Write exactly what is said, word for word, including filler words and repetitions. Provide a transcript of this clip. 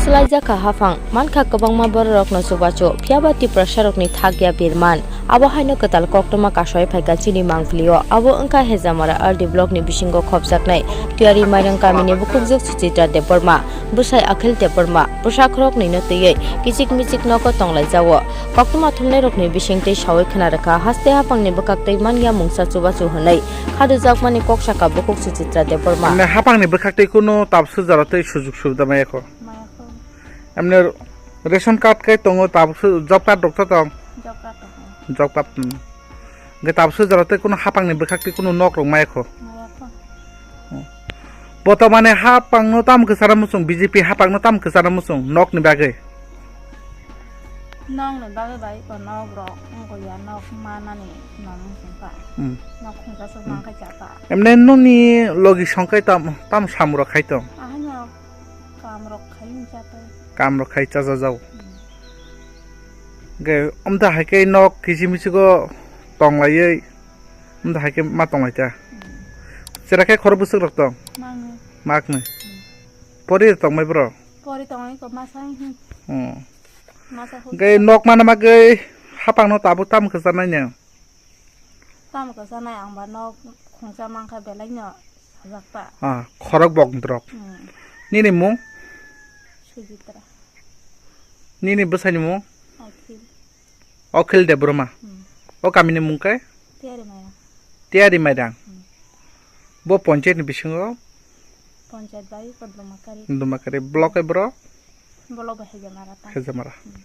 Swlaijak kha haphang, mankha kwbangma bororokno chubachu, phiyaba Tiprasarokni thakya birman. Abo haino kwtal koktwma kasoi phaikha chini mangpilio. Abo wngkha Hejamara R D blockni bisingo khopjaknai Tiyari Mairang kamini bukhukjwk Suchitra Debbarma, bwsai Akhil Debbarma, bwsakhoroknwino twiwi kichik michik nogo tonglaijao. Koktwma thumnairokni bisingtwi sawi khna rwkha, haste haphangni bwkhaktwi manya mungsa chubachu hwnwi khadujakmani kok saka bukhuk Suchitra Debbarma. Hapangni bwkhaktwi kunu tabuk sujaro tei sujug subida maya kho? Maya kho. Emne ration card kai tongo, tabuk su job card rok to tong? Job card tongo. Job card, hmm. Hwnkhe tabuk sujaro tei kunu hapangni bwkhaktwi kunu nok rok maya kho? Maya kho. Hmm. Botomani hapangno tamo kwchana muchung, B J P hapangno tamo kwchana muchung nokni bagwi? Nokni bagwi bai ko nok rok wngkha ya, nok manani nok muchung kha. Hmm. Nok khungsa sok Hmm. Mang kha cha kha. Emne nokni logi song kai tam, tam samung rok khai tong? Ahai no Kam rok khai wngkha tei. Kam rok khai chajajao. Hmm. Hwnkhe, omtha hai khe nok kichi michi go tonglaiwi, omtha hai khe ma tonglai ta. Hmm. Chera khe khorok bwswk rok tong? Mangwi. Maknwi. Hmm. Pori tongmai bro? Pori tongmai ko masa hi. Hmm. Masa hu. Hwnkhe nok mana magwi hapangno tabuk tamo kwchanai nw? Tamo kwchanai ang ba nok khungsa mankha belai no sajak ta. Ah, khorok bok drok. Hmm. Nini mung? Sujitra. Nini bwsai ni mung? Akhil. Akhil Debbarma. Hmm. O kami ni mung khe? Tiyari Mairang. Tiyari Mairang. Hmm. Bo ponchayat ni bisingo? Ponchayat bai Kodlomakari. Kodlomakari. Block e bro? Block bai Hejamara ta. Hejamara. Hmm.